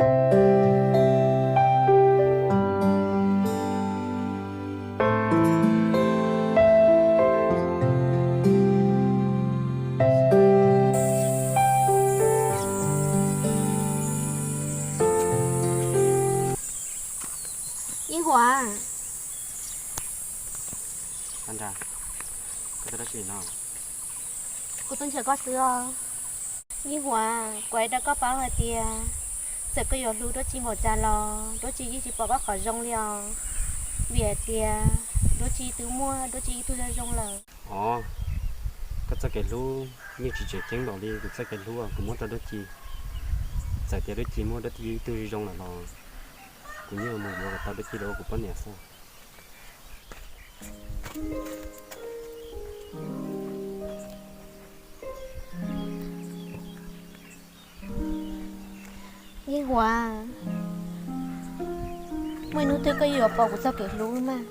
Yeej Huam, kuv tuaj ntsib koj xwb os. Yeej Huam, kuv hais rau koj paub hais tias txawm koj yuav hlub Duab Tsi npaum cas los Duab Tsi yeej tsis pom koj qhov zoo li os. Vim hais tias Duab Tsi twb muaj Duab Tsi ib tug zoo zoo lawm. Os, koj txoj kev hlub yeej tsis tseem ceeb npaum li kuv txoj kev hlub kuv muab rau Duab Tsi. Txawm tias Duab Tsi muaj Duab Tsi ib tug zoo zoo lawm los kuv yeej mus yuav kom tau Duab Tsi los ua kuv poj niam xwb. Yeej Huam, muaj ib hnub twg koj yuav pom kuv txoj kev hlub mas.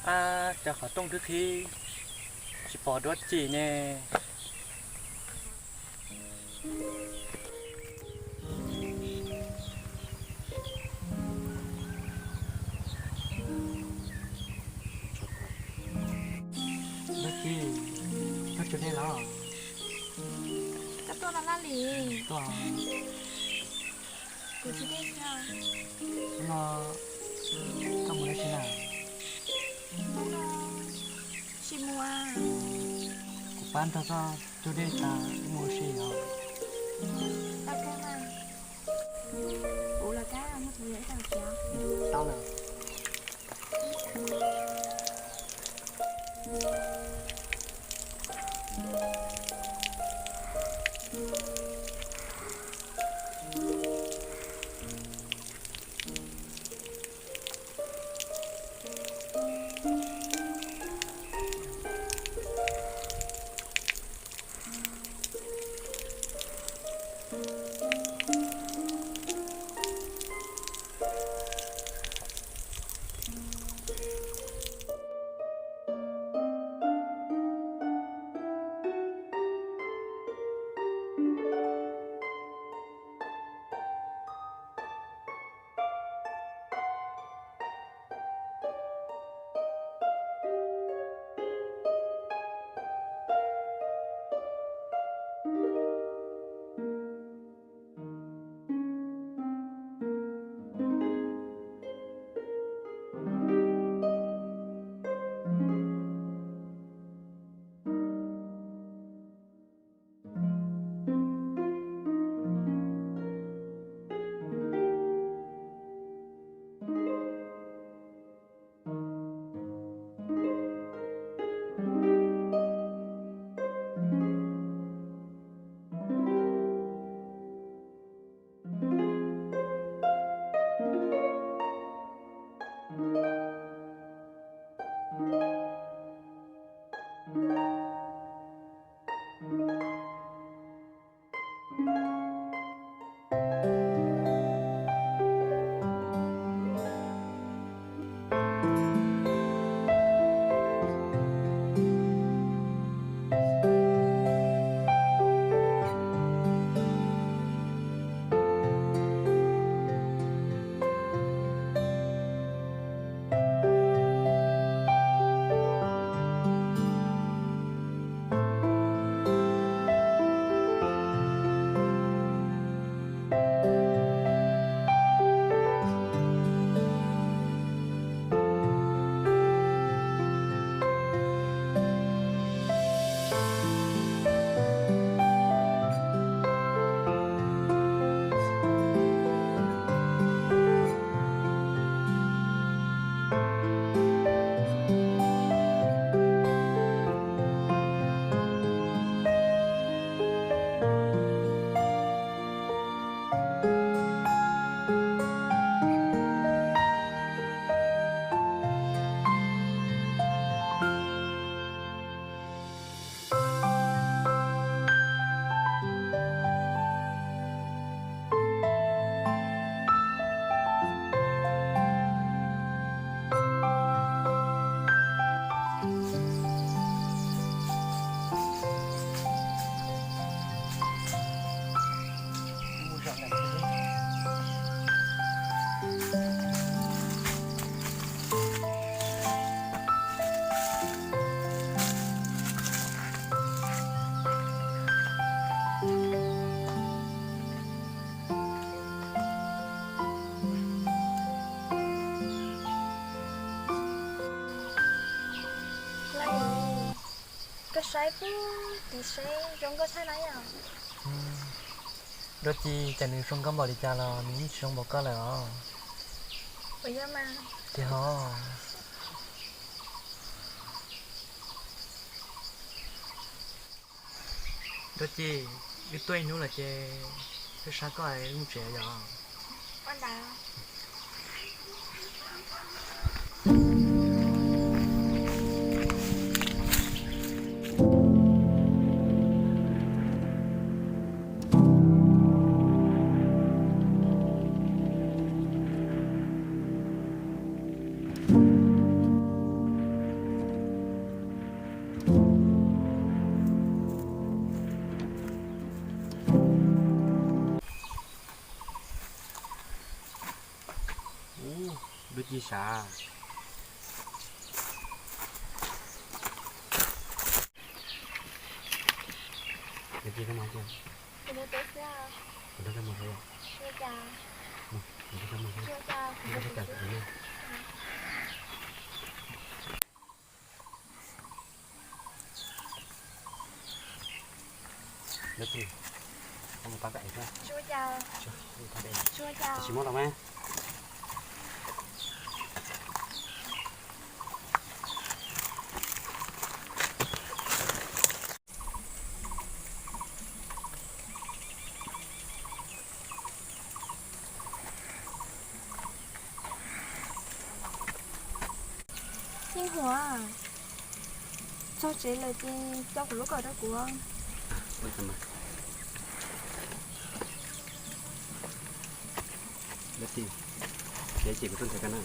Ab, cas qhov rooj twb qhib, tsis pom Duab Tsi ne. Duab Tsi, koj tsw dej los? Koj tuaj los laj lim. Tuaj. Kuv tsw dej thiab. Hnub no koj mus dab tsi na? Hnub no tsis mus. Kuv pab nrog koj cug dej tas wb mus ua si os. Tau kawg mas. Kuv los kab muab tus yog ib tau kiv. Tau lawm. Saib pub tim seb zoo nkauj tshaj na yom. Dua Ci, cas nws zoo nkauj npaum li cas los nws yeej tsis zoo npaum koj lawm os. Puas yog mas? Tiag hos. Dua Ci, wb tuaj ib hnub lawm ces peb sab koj mus tsev yom. Ub, Dua Ci sav. Dua Ci, koj mus hauv tsev. Kuv nrog koj mus hauv. Kuv nrog koj mus hauv. Dua Ci, koj mus pab koj ev thiab. Tsis muab los mas. Yeej Huam, txog tsev lawm ces coj kuv lub kaus rau kuv. Dua Ci, ces kuv tuaj nrhiav koj na.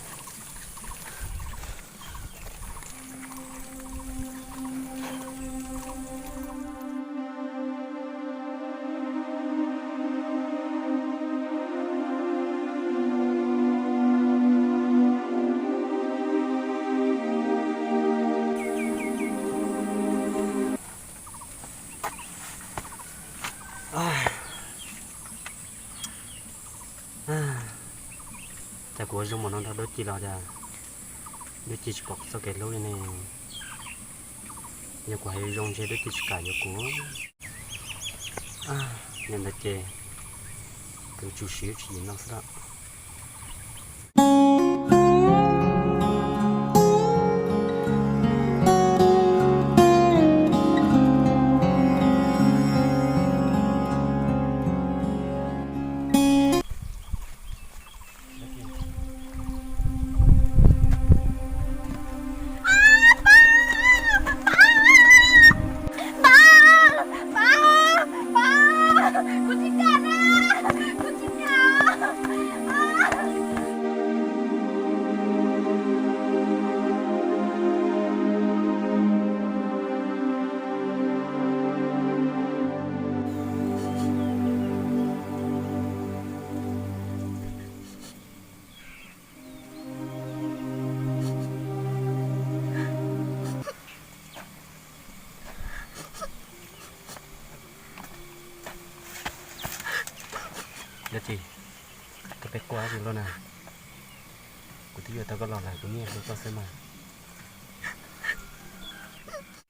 Cas kuv ua zoo npaum no nrog Dua Ci los cas Dua Ci tsis pom txoj kev hlub li ne. Yog kuv hais zoo ntshe Dua Ci tsis kam yuav kuv. Yog ntawd ces kuv tsum siv tsis yim no xwb lawm. Dua Ci, koj peb quaj ua luaj na. Kuv twb yuav tau koj los lawm, kuv nyiam hlub koj xwb mas.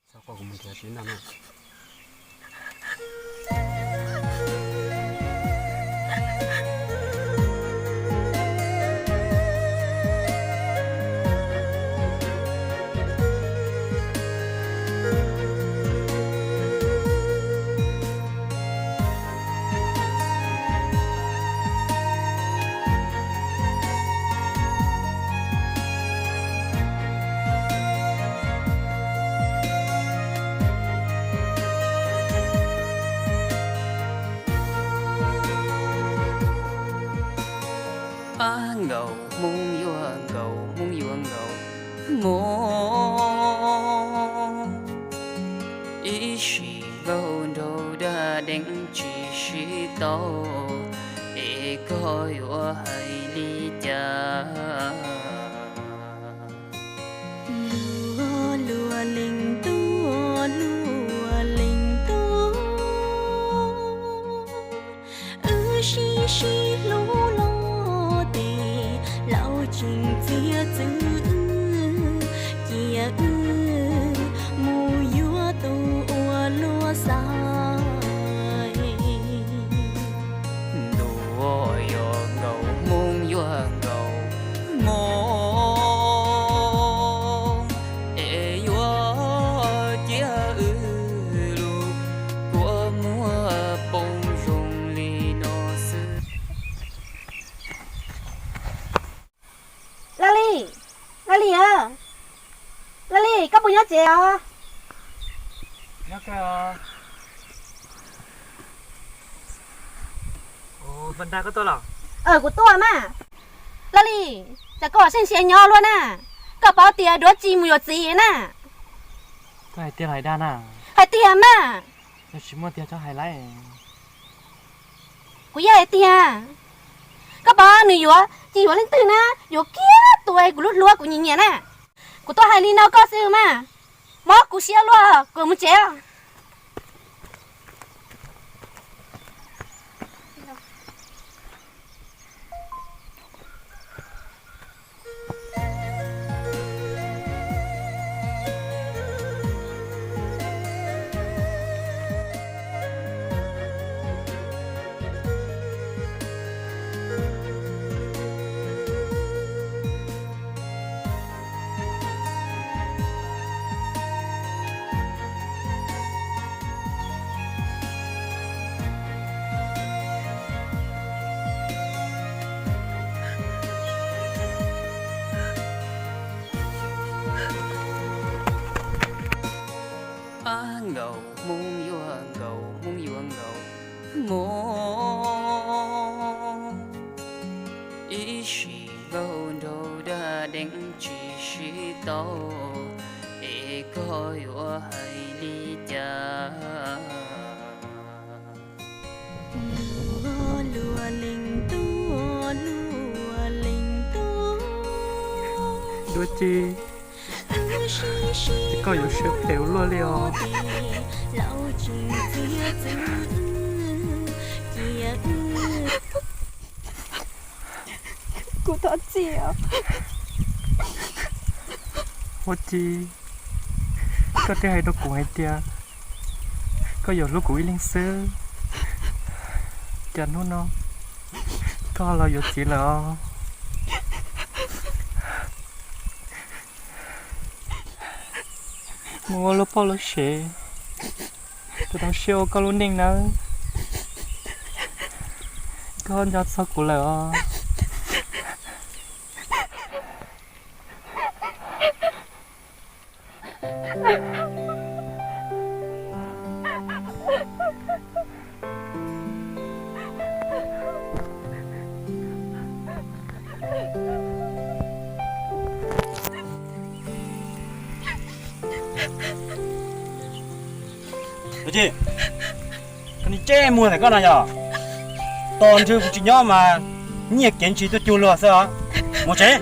Txhob quaj, kuv mus nrhiav tsis noj na. Pab nkaus Hmoob yuav nkaus, Hmoob yuav nkaus Hmoob. Ib sim nkaus nraug dab deev tsis sib tau, es koj yuav hais li cas? Luag luag leej tub, luag leej tub, wb sib sib hlub los tes laus tseem txiav txwv, cia wb mus yuav tus Ces os. Kuv tuaj mas. Laj Lis, cas koj seej sia nyob luaj na? Koj paub tias Duab Ci mus yuav txiv na. Koj hais tiag los hais dag na? Hais tiag mas. Yog tsis muaj tiag txhob hais lauj. Kuv yeej hais tiag. Koj paub nws yuav ces yuav leej twg na? Yuav kiag tus kuv hlub hlub kuv nyiam nyiam na. Kuv tuaj hais li no koj xwb mas. Mob kuv siab luaj, kuv mus tsev os. Ab nkaus hmoob yuav nkaus, hmoob yuav nkaus hmoob. Ib sim nkaug nraug dag deev tsis sib tau, es koj yuav hais li cas? Duab Ci, koj yuav siab phem ua luaj li os. Kuv thov txim os. Duab Ci, koj twb hais rau kuv hais tias koj yuav hlub kuv ib leeg xwb, cas hnub no koj los yuav txiv lawm os. Mus ua lub poj lub sev, rau rau siab ua koj lub neej nawb. Koj nco txog kuv lawm os. Koj niag ntsej muag ntawm koj no yog, tos nrhw kuv tsis nyob mas nyiaj kev ntsis tuaj cuag luag xwb os. Mus tsev.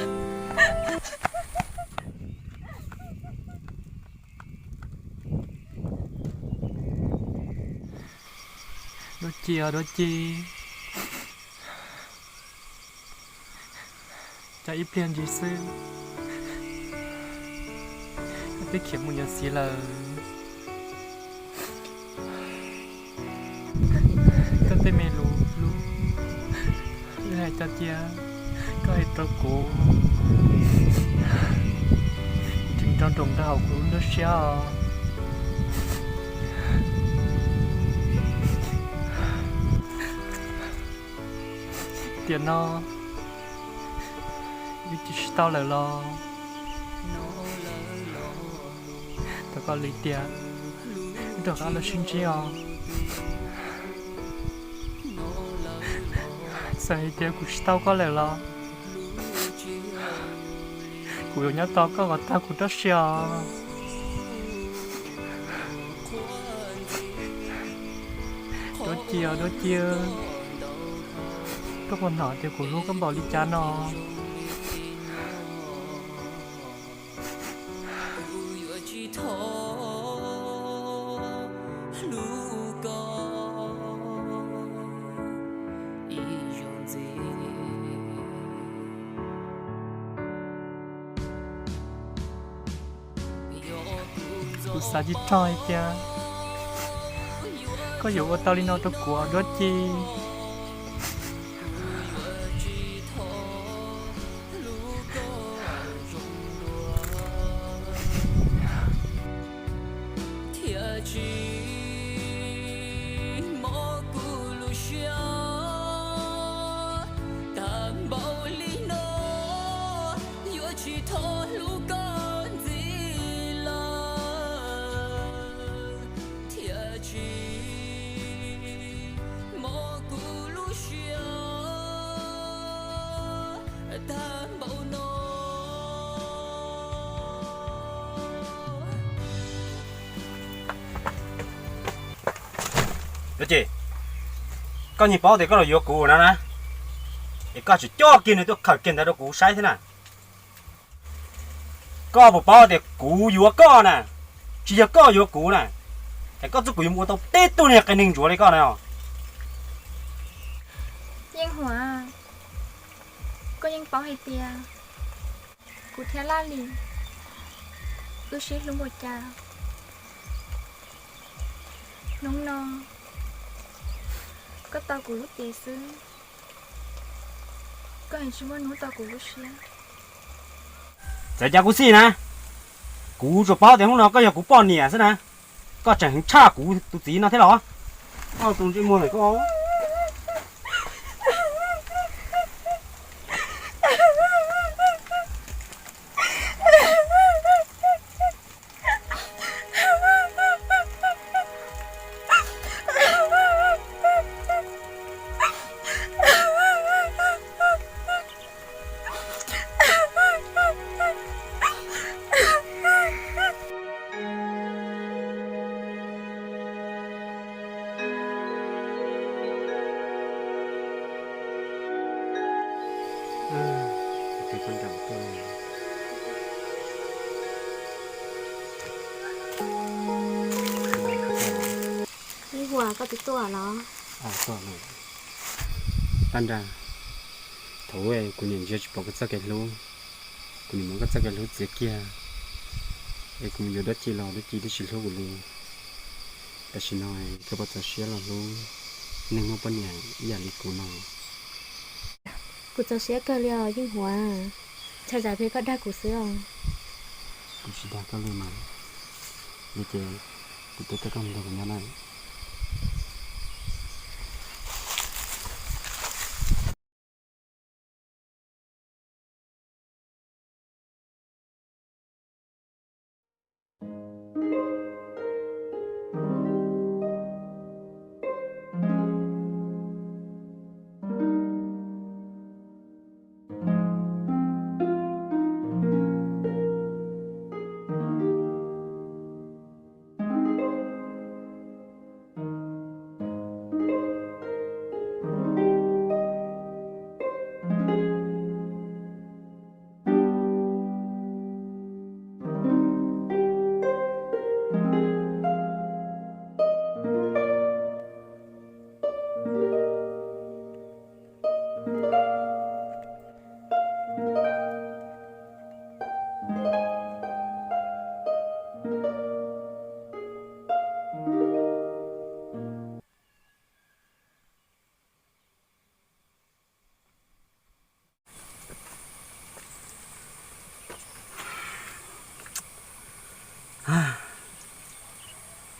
Duab Ci os Duab Ci, cas ib pliag ntsis xwb koj twb khiav mus yuav txiv lawm. Koj tej me lus hlub, wb hais tso cia koj hais rau kuv, tseem nrov nroos ntag hauv kuv lub nruab siab os. Tiam no wb tsis sib tau lawm los thov koj li tias wb rov qab los sib ntsib os. Txawm hais tias kuv tsis tau koj lawm los kuv yuav nyob tos koj kom tag kuv roj sia os. Duab Ci os Duab Ci, koj puas hnov tias kuv hlub koj npaum li cas no? Kuv xav tsis txog hais tias koj yuav ua tau li no rau kuv Duab Ci. Thiaj tsis mob kuv lub siab tag npaum li no, yuav tsis thov hlub koj ntxiv los. Ces koj yeej paub tias koj los yuav kuv no na, es koj tseem coj kiag nws tuaj khawm kiag ntawd rau kuv saib thiab na. Koj puas paub tias kuv yuav koj na, tsis yog koj yuav kuv na, es koj txuj kuv yuav mus ua tau tib tug niag qe neeg ntsuav li koj na. Yeej Huam, koj yeej paub hais tias kuv thiab Laj Lis wb sib hlub npaum cas. Hnub no koj tau kuv lub cev xwb, koj tsis muaj hnub tau kuv lub siab. Txawm cas kuv xij na, kuv tsuas paub tias hnub no koj yog kuv poj niam xwb na, koj tseem heev tshaj kuv tus txiv no thiab los? Koj tus ntsej muag ntawm koj. Yeej Huam, koj twb tuaj los? Paj Nra, thaum ub kuv niam ntsia tsis pom koj txoj kev hlub, kuv niam muab koj txoj kev hlub txiav kiag, es kuv mus yuav dab tsi los dab tsi twb tsis hlub kuv li. Tam sim no koj puas txaus siab los hlub neeg muaj poj niam ib yam li kuv no? Kuv txaus siab kawg li os Yeej Huam, ntshai tsam pheej koj dag kuv xwb os. Kuv tsis dag koj li mas, li ces kuv tuaj coj koj mus nrog kuv nyob na.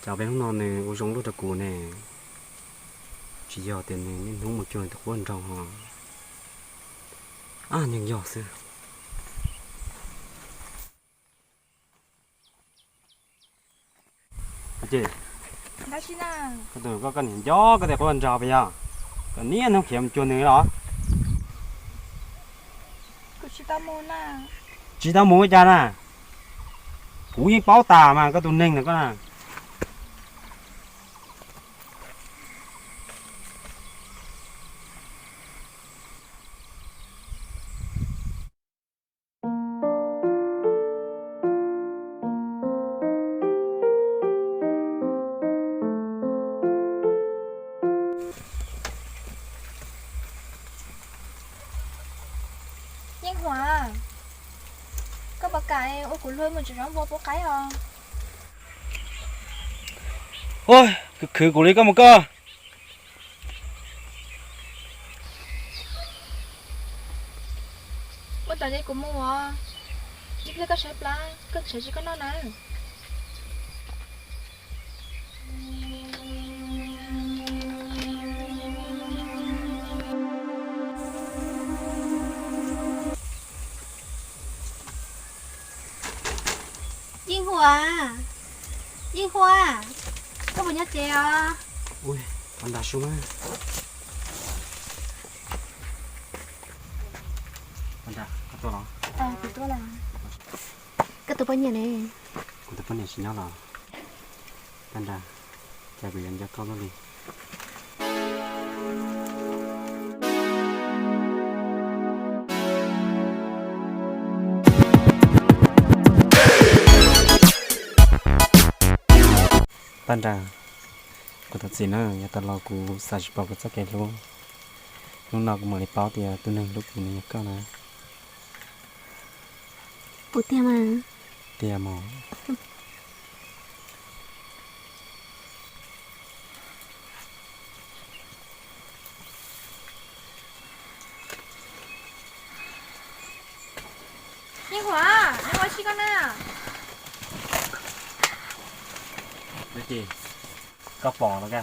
Cas peb hnub no nws ua zoo luaj rau kuv ne, tsis yog tias nws niaj hnub mus cuag nws tus qub nraug ho. Ab, yeej yog xwb. Ces koj tus koj niam nco koj tus qub nraug puas yog? Koj niaj hnub khiav mus cuag nws los? Tsis tau mus cas na, kuv yeej paub tas mas koj tus neeg ntawm koj na. Yeej Huam, koj puas kam ua kuv luag mus tsev zaub npua pub qaib os? Khwv khwv kuv li koj mus koj. Ua tom li kuv mus os, ib pliag koj tshaib plab koj tshaib tsis koj noj na. Yeej Huam, Yeej Huam, koj puas nyob tsev os? Ua ntas su na. Koj tuaj los? Koj tus poj niam ne? Kuv tus poj niam tsis nyob los? Paj Nra, cas kuv yuav nco koj luaj li. Paj Nra, kuv thov txim na, yav tas los kuv xav tsis pom koj txoj kev hlub. Hnub no kuv mam li paub tias tus neeg hlub kuv nws yog koj na. Puas tiag mas? Tiag mas. Yeej Huam, neb ua si koj na? Dab tsi? Koj pom los koj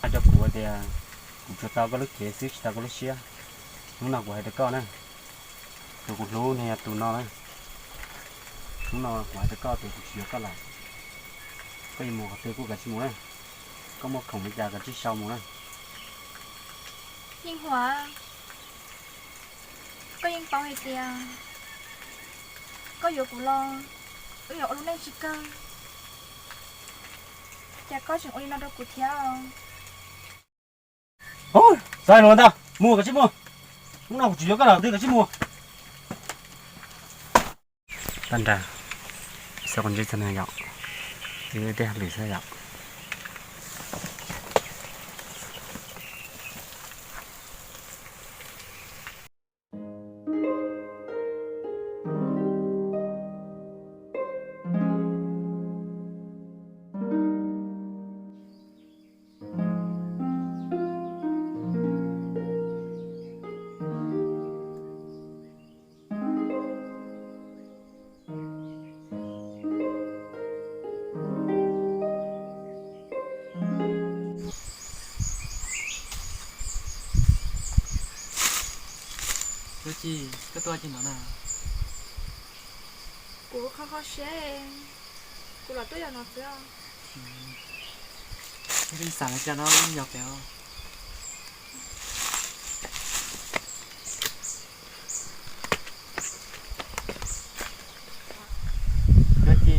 hais rau kuv tias kuv tsuas tau koj lub cev xwb tsis tau koj lub siab. Hnub no kuv hais rau koj na, tus kuv hlub nws yog tus no na. Hnub no kuv hais rau koj tias kuv tsis yuav koj lawm. Koj yuav mus qhov twg kuj kav tsij mus na. Koj muaj khoom li cas kav tsij sau mus na. Yeej Huam, koj yeej paub hais tias koj yuav kuv los wb yuav ua lub neej tsis kawg, cas koj tseem ua li no rau kuv thiab? Txhob hais lus ntau, mus kav tsij mus. Hnub no kuv tsis yuav koj lawm, kav tsij mus. Paj Nra, xav kom ntsib txog nws yom, twb ib tiag lwm xwb yom. Dab tsi, koj tuaj ua cas no na? Kuv kho kho siab, kuv los tuaj yos no xwb. Koj xav li cas no, yos pem os. Dab tsi,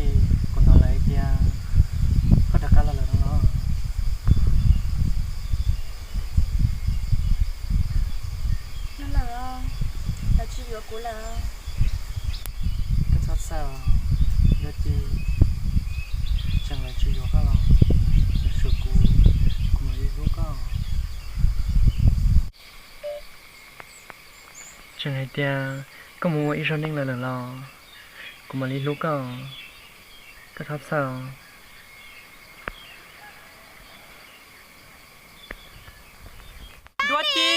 kuv hnov lawv tias koj rov qab los lawm no los? Los lawm, lawv tsis yuav kuv lawm. Koj txhob txhawj os, Dab tsi, tseem lawv tsis yuav koj los lawv tshuav kuv, kuv mam li hlub koj. Tseem hais tias koj mus ua ib zaug neej lawm lawm los kuv mam li hlub koj, koj txhob txhawj os. Dab tsi,